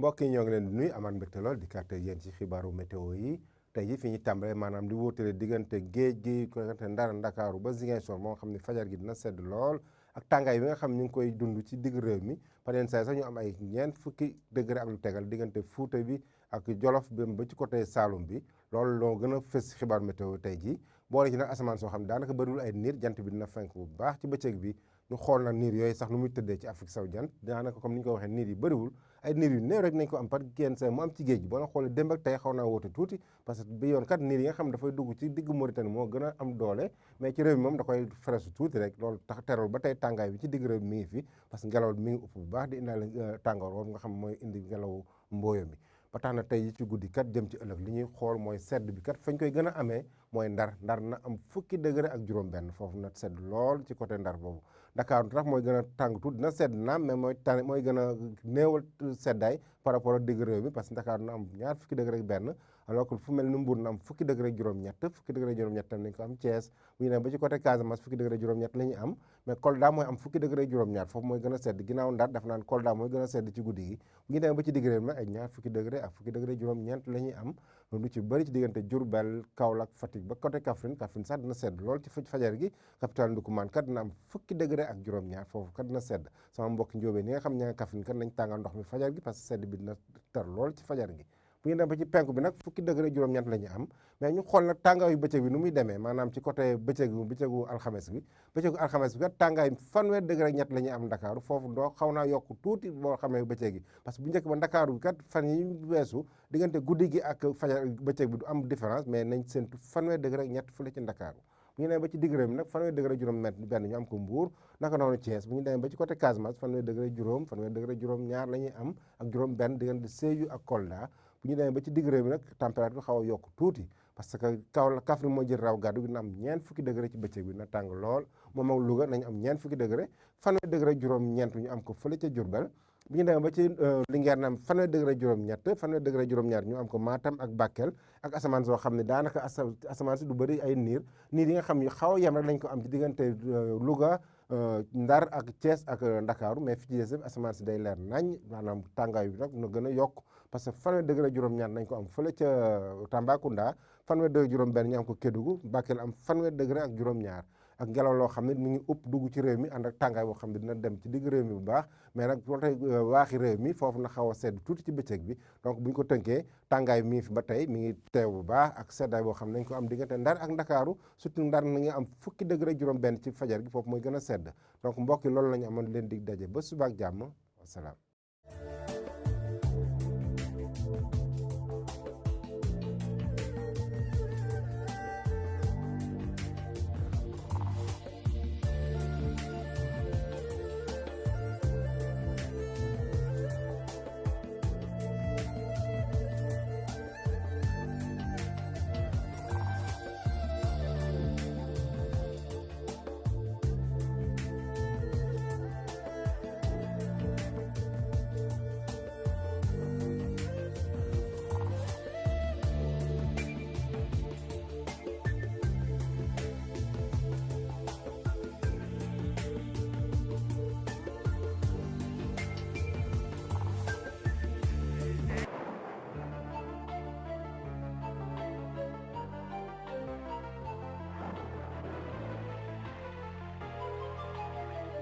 mbokk yi ñoo ngi leen di nuyu amaat mbégte lool di kàtte yéen ci xibaaru météo yi tey ji fi ñu tàmbalee maanaam di wóotale diggante géej gi diggante Ndar Ndakaaru ba Ziguinchor moo nga xam ne fajar gi dina sedd lool ak tàngaay bi nga xam ñu ngi koy dund ci digg réew mi pareen saa sax ñu am ay ñeent fukki degré ak lu tegal diggante Fuuta bi ak Jolof bi ba ci côté Saalum bi loolu loo gën a fës xibaaru météo tey ji boole ci nag asamaan soo xam ne daanaka bëriwul ay niir jant bi dina fenk bu baax ci bëccëg bi ñu xool na niir yooyu sax nu muy tëddee ci Afrique sowu jant daanaka comme ni ñu ko waxee niir yi bëriwul ay niir yu néew rek nañ ko am par genn sa mu am ci géej gi boo la xoolee démb ak tey xaw naa woote tuuti parce que bi yoon kat niir yi nga xam dafay dugg ci diggu Mauritanie moo gën a am doole mais ci réew mi moom da koy fresu tuuti rek loolu tax terol ba tey tàngaay bi ci digg réew mi mi ngi fi parce que ngelaw mi ngi upp bu baax di indaale tàngoor boobu nga xam mooy indi ngelaw mbooyo mi ba tax na tey yi ci guddi kat jëm ci ëllëg li ñuy xool mooy sedd bi kat fañ koy gën a amee mooy ndar na am fukki degré ak juróom-benn foofu na sedd lool ci côté ndar boobu Dakar tax mooy gën a tàng tuuti dina sedd naam mais mooy gën a néewal seddaay par rapport ak digg réew mi parce que Dakar na am ñaar fukki degré ak benn alors que fu mel ni Mbour na am fukki degré ak juróom-ñett fukki degré ak juróom-ñett tam nañ ko am Thiès bu ñu dem ba ci côté Casamance fukki degré ak juróom-ñett la ñuy am mais Kolda mooy am fukki degré ak juróom-ñaar foofu mooy gën a sedd ginnaaw Ndar daf naan Kolda mooy gën a sedd ci guddi gi bu ñu dem ba ci digg réew mi ay ñaar fukki degré ak fukki degré juróom-ñeent la ñuy am lu ci bëri ci diggante Diourbel Kaolack Fatick ba côté Kaffrine sax dina sedd lool ci fajar gi capital Ndoukoumane kat dina am fukki degré ak juróom-ñaar foofu kat dina sedd sama mbokki njóobee ni nga xam ña nga Kaffrine kat nañ tàngal ndox mi fajar gi parce que sedd bi dina tar lool ci fajar gi bu ñu dem ba ci penku bi nag fukki degré juróom-ñett la ñu am mais ñu xool nag tàngaayu bëccëg bi nu muy demee maanaam ci côté bëccëgu alxames bi kat tàngaay fanweer degré ñett la ñuy am Ndakaaru foofu doo xaw naa yokk tuuti boo xamee bëccëg gi parce que bu njëkk ba Ndakaaru bi kat fan yi weesu diggante guddi gi ak fajar bëccëg bi du am différence mais nañ séntu fanweer degré ñett fële ci Ndakaaru bu ñu demee ba ci digg réew mi nag fanweer degré juróom-benn ñu am ko Mbuur naka noonu Thiès bu ñu demee ba ci côté Casamance fanweer degré juróom-ñaar la ñuy am ak juróom-benn diggante Sédhiou ak Kolda bu ñu demee ba ci digg réew mi nag température xaw a yokk tuuti parce que Kaffrine moo jël raw gàddu gi dina am ñeent fukki degré ci bëccëg bi na tàng lool moom ak Louga nañu am ñeent fukki degré fanweer degré juróom-ñeent ñu am ko fële ca Diourbel bu ñu demee ba ci Linguère na am fanweer degré juróom-ñett fanweer degré juróom-ñaar ñu am ko Matam ak Bakel ak asamaan soo xam ne daanaka asamaan si du bëri ay niir yi nga xam yu xaw a yem rek lañ ko am ci diggante Louga Ndar ak Thiès ak Ndakaaru mais fi ci des asamaan si day leer nañ maanaam tàngaay bi nag na gën a yokk parce que fanweer degré juróom-ñaar nañ ko am fële ca Tambacounda fanweer degré juróom-benn ñu am ko Kédougou Bakel am fanweer degré ak juróom-ñaar ak ngelaw loo xam ne mi ngi upp dugg ci réew mi ànd ak tàngaay boo xam ne dina dem ci digg réew mi bu baax mais nag boo tey waaxi réew mi foofu na xaw a sedd tuuti ci bëccëg bi donc bu ñu ko tënkee tàngaay bi mi ngi fi ba tey mi ngi teew bu baax ak seddaay boo xam ne nañ ko am diggante Ndar ak Ndakaaru surtout Ndar na ngi am fukki degré juróom-benn ci fajar gi foofu mooy gën a sedd donc mbokk yi loolu la ñu amoon leen dig daje ba suba ak jàmm wasalaam